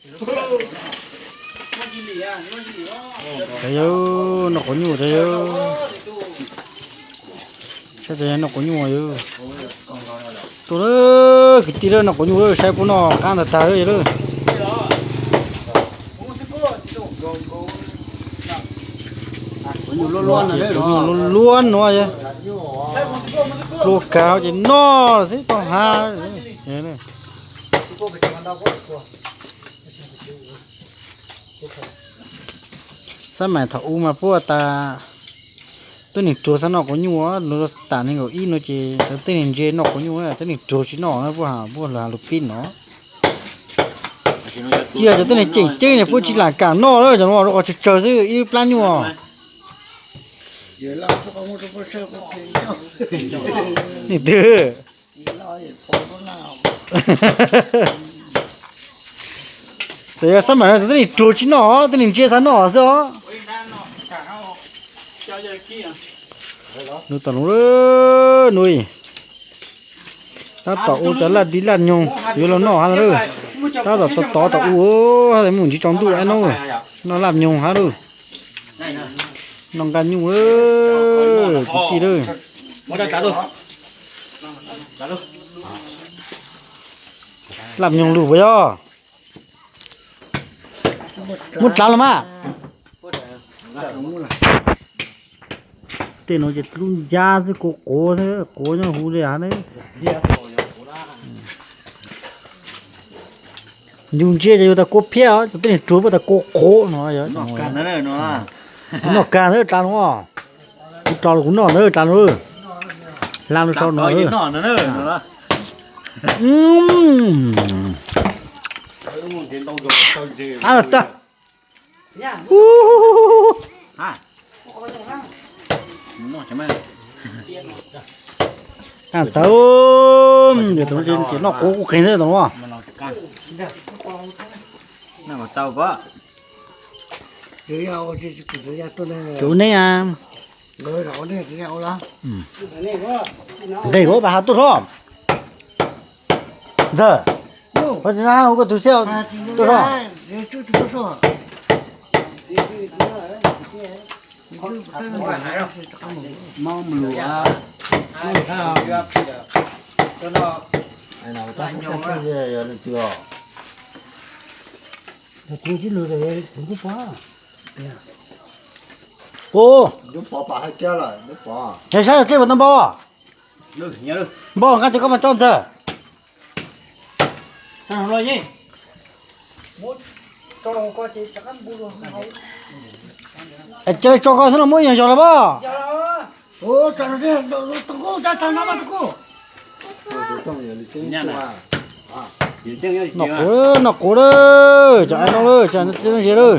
Cov yawg, noj quav nyuj cov yawg. Saib cov yawg noj quav nyuj yawg. Tuaj lawm kwv tij lawm, noj quav nyuj lawm, saib puab noj qab ntag tag lawm yawg lawm. Quav nyuj luab luab no yawg. Dlua kawg ces noj xwb tau hav. Xab maim thaum ub mas puab tas tub neeg ruag xav noj quav nyuj, lub tam nees nkaum ib no ces cov tub neeg ntse noj quav nyuj, tub neeg ruag tsis noj na, puab has puab lug has lus pib no. Cia cov tub neeg tseem ceeb ne puab tsis lam kam noj lawm, cov no rau qhov tsawg tsawg xwb ib lub plab nyuj. Leej twg? Txawm yog xab maim no tub neeg ruag tsis noj, tub neeg ntse xav noj xwb os. Nub tom nub, nub, tab tom ua cov laj dib laj nyoog yuav luag noj hab lawm. Tab tom tov tov tom ua, mus ntsis tsaus ntuj ib hnub noj laj nyoog hab lawm. Noj nqaj nyuj lawm kwv tij lawm. Laj nyoog lug puas yog? Muab dlav los mas. Tej no ces lub ncab xwb, quav quav xwb, quav nyob huv li hab ne. Yus ntsia ces yus tas kua phiab, cov tub neeg ruag puab tas kua qhuav no. Noj kag ntawd dlav no, kuv tso los kuv noj ntawd dlav no, hla no sau no. Tag, ces noj quav kuv qeeg xwb tau. Tsis ua neb a. Nqes kuv pas has tuaj hlob. Ntxawg, ua koj tug xwb tuaj hlob. Ub, saib saib dlej puas tau npau. Npau nqa ces koj mas tso Ntxawg. Cia li tso koj xwb los muab yog zog los pab. Noj quav, noj quav lawm, cov no lawm, cov no ze lawm.